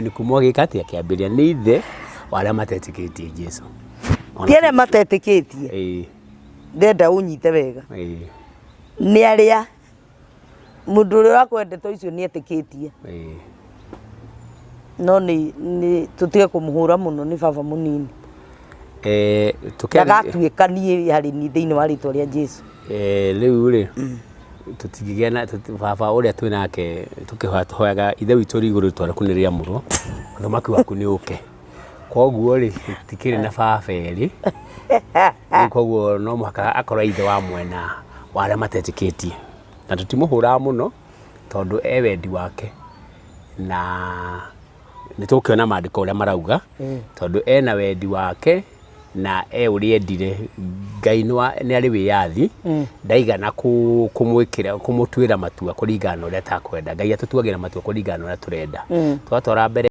Kuma ũgĩka atĩa kĩambĩrĩria nĩ ithe wa arĩa matetĩkĩtie Jesu. Ti arĩa matetĩkĩtie. Ndenda ũnyite wega. Nĩ arĩa mũndũ ũrĩa ũrakwendete ũcio nĩ etĩkĩtie. No nĩ nĩ tũtige kũmũhũra mũno nĩ baba mũnini. Ndagatuĩka niĩ harĩ niĩ thĩinĩ wa rĩtwa rĩa Jesu. Rĩu rĩ tũtingĩgĩa na baba ũrĩa twĩ nake tũkĩhoya tũhoyaga ithe witũ ũrĩ igũrũ rĩtwa rĩaku nĩ rĩamũrwo ũthamaki waku nĩ ũke. Koguo rĩ tũtikĩrĩ na baba erĩ. Rĩu koguo no mũhaka akorwo ithe wa mwena wa arĩa matetĩkĩtie. Na tũtimũhũraga mũno tondũ e wendi wake na nĩ tũgũkĩona maandĩko ũrĩa marauga tondũ ena wendi wake na e ũrĩa endire. Ngai nĩ arĩ wĩyathi, ndaigana kũmwĩkĩra kũmũtuĩra matua kũringana na ũrĩa atakwenda. Ngai atũtuagĩra matua kũringana na ũrĩa tũrenda. Twatwara mbere.